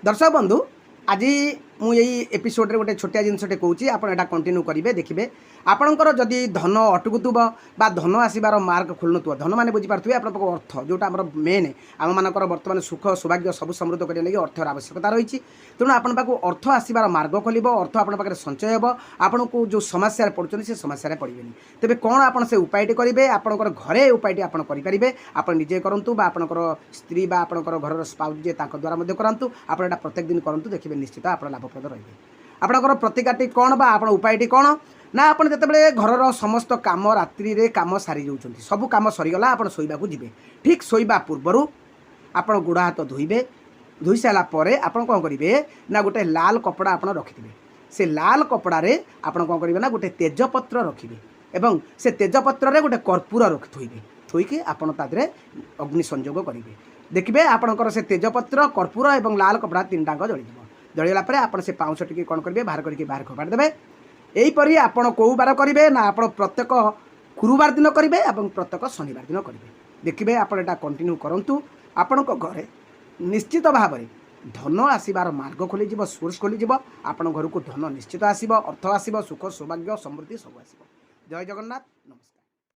ଦର୍ଶକ ବନ୍ଧୁ, ଆଜି ମୁଁ ଏଇ ଏପିସୋଡ଼ରେ ଗୋଟେ ଛୋଟିଆ ଜିନିଷଟେ କହୁଛି। ଆପଣ ଏଇଟା କଣ୍ଟିନ୍ୟୁ କରିବେ, ଦେଖିବେ ଆପଣଙ୍କର ଯଦି ଧନ ଅଟକୁଥିବ ବା ଧନ ଆସିବାର ମାର୍ଗ ଖୋଲୁନଥିବ। ଧନ ମାନେ ବୁଝିପାରୁଥିବେ, ଆପଣଙ୍କ ପାଖକୁ ଅର୍ଥ, ଯେଉଁଟା ଆମର ମେନ୍, ଆମମାନଙ୍କର ବର୍ତ୍ତମାନ ସୁଖ, ସୌଭାଗ୍ୟ ସବୁ ସମୃଦ୍ଧ କରିବା ଲାଗି ଅର୍ଥର ଆବଶ୍ୟକତା ରହିଛି। ତେଣୁ ଆପଣଙ୍କ ପାଖକୁ ଅର୍ଥ ଆସିବାର ମାର୍ଗ ଖୋଲିବ, ଅର୍ଥ ଆପଣଙ୍କ ପାଖରେ ସଞ୍ଚୟ ହେବ, ଆପଣଙ୍କୁ ଯେଉଁ ସମସ୍ୟାରେ ପଡ଼ୁଛନ୍ତି, ସେ ସମସ୍ୟାରେ ପଡ଼ିବେନି। ତେବେ କ'ଣ ଆପଣ ସେ ଉପାୟଟି କରିବେ? ଆପଣଙ୍କର ଘରେ ଏ ଉପାୟଟି ଆପଣ କରିପାରିବେ। ଆପଣ ନିଜେ କରନ୍ତୁ ବା ଆପଣଙ୍କର ସ୍ତ୍ରୀ ବା ଆପଣଙ୍କର ଘରର ସ୍ପାଉସ୍ ଯିଏ, ତାଙ୍କ ଦ୍ୱାରା ମଧ୍ୟ କରାନ୍ତୁ। ଆପଣ ଏଇଟା ପ୍ରତ୍ୟେକ ଦିନ କରନ୍ତୁ, ଦେଖିବେ ନିଶ୍ଚିତ ଆପଣ ଲାଭପ୍ରଦ ରହିବେ। ଆପଣଙ୍କର ପ୍ରତିକାରଟି କ'ଣ ବା ଆପଣ ଉପାୟଟି କ'ଣ ନା, ଆପଣ ଯେତେବେଳେ ଘରର ସମସ୍ତ କାମ, ରାତ୍ରିରେ କାମ ସାରି ଯାଉଛନ୍ତି, ସବୁ କାମ ସରିଗଲା, ଆପଣ ଶୋଇବାକୁ ଯିବେ। ଠିକ୍ ଶୋଇବା ପୂର୍ବରୁ ଆପଣ ଗୋଡ଼ ହାତ ଧୋଇବେ। ଧୋଇ ସାରିଲା ପରେ ଆପଣ କ'ଣ କରିବେ ନା, ଗୋଟେ ଲାଲ କପଡ଼ା ଆପଣ ରଖିଥିବେ। ସେ ଲାଲ କପଡ଼ାରେ ଆପଣ କ'ଣ କରିବେ ନା, ଗୋଟେ ତେଜପତ୍ର ରଖିବେ ଏବଂ ସେ ତେଜପତ୍ରରେ ଗୋଟେ କର୍ପୂର ରଖି ଥୋଇବେ। ଥୋଇକି ଆପଣ ତା ଦେହରେ ଅଗ୍ନି ସଂଯୋଗ କରିବେ। ଦେଖିବେ ଆପଣଙ୍କର ସେ ତେଜପତ୍ର, କର୍ପୂର ଏବଂ ଲାଲ କପଡ଼ା ତିନିଟାଙ୍କ ଜଳିଯିବ। ଜଳିଗଲା ପରେ ଆପଣ ସେ ପାଉଁଶ ଟିକେ କ'ଣ କରିବେ, ବାହାର କରିକି ବାହାର ଫୋପାଡ଼ି ଦେବେ। ଏହିପରି ଆପଣ କେଉଁ ବାର କରିବେ ନା, ଆପଣ ପ୍ରତ୍ୟେକ ଗୁରୁବାର ଦିନ କରିବେ ଏବଂ ପ୍ରତ୍ୟେକ ଶନିବାର ଦିନ କରିବେ। ଦେଖିବେ, ଆପଣ ଏଇଟା କଣ୍ଟିନ୍ୟୁ କରନ୍ତୁ, ଆପଣଙ୍କ ଘରେ ନିଶ୍ଚିତ ଭାବରେ ଧନ ଆସିବାର ମାର୍ଗ ଖୋଲିଯିବ, ସୋର୍ସ ଖୋଲିଯିବ। ଆପଣଙ୍କ ଘରକୁ ଧନ ନିଶ୍ଚିତ ଆସିବ, ଅର୍ଥ ଆସିବ, ସୁଖ, ସୌଭାଗ୍ୟ, ସମୃଦ୍ଧି ସବୁ ଆସିବ। ଜୟ ଜଗନ୍ନାଥ, ନମସ୍କାର।